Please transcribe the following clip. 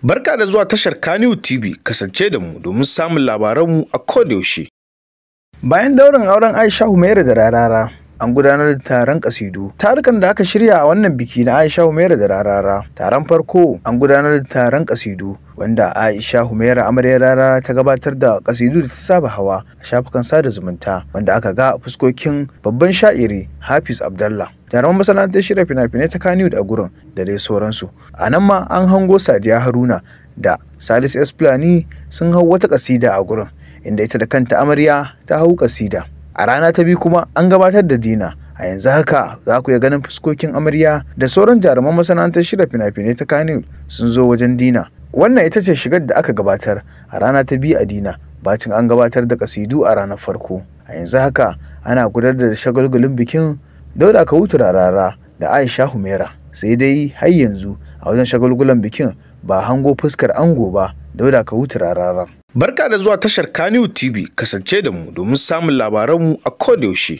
Barka da zuwa tashar Kannywood TV, kasance da mu domin samun labaranmu a kodayaushe. Bayan daurin auren Aisha Humaira da Rarara, an gudanar da taron kasidu. Tarukan da aka shirya a wannan biki na Aisha Humaira da Rarara. Taron farko an gudanar da taron kasidu wanda Aisha Humaira amaryar Rarara ta gabatar da kasidu da ta saba hawa a shafukan sada zumunta, wanda aka ga fuskokin babban sha'iri Hafiz Abdallah, jaruman masana'antar shirya fina-finai ta Kannywood a gurin da dai sauransu. A nan ma an hango Sadiya Haruna da Salisu S. Fulani sun hau wata kasida a gurin, inda ita da kanta amarya ta hau kasida. A rana ta biyu kuma an gabatar da dinner. A yanzu haka za ku iya ganin fuskokin amarya da sauran jaruman masana'antar shirya fina-finai ta Kannywood sun zo wajen dinner. Wannan ita ce shigar da aka gabatar a rana ta biyu a dinner, bacin an gabatar da kasidu a ranar farko. A yanzu haka ana gudanar da shagulgulin bikin Dauda Kahutu Rarara da Aisha Humaira. Sai dai har yanzu a wajen shagulgulan bikin ba hango fuskar ango ba, Dauda Kahutu Rarara. Barka da zuwa tashar Kannywood TV, kasance da mu domin samun labaranmu a kodayaushe.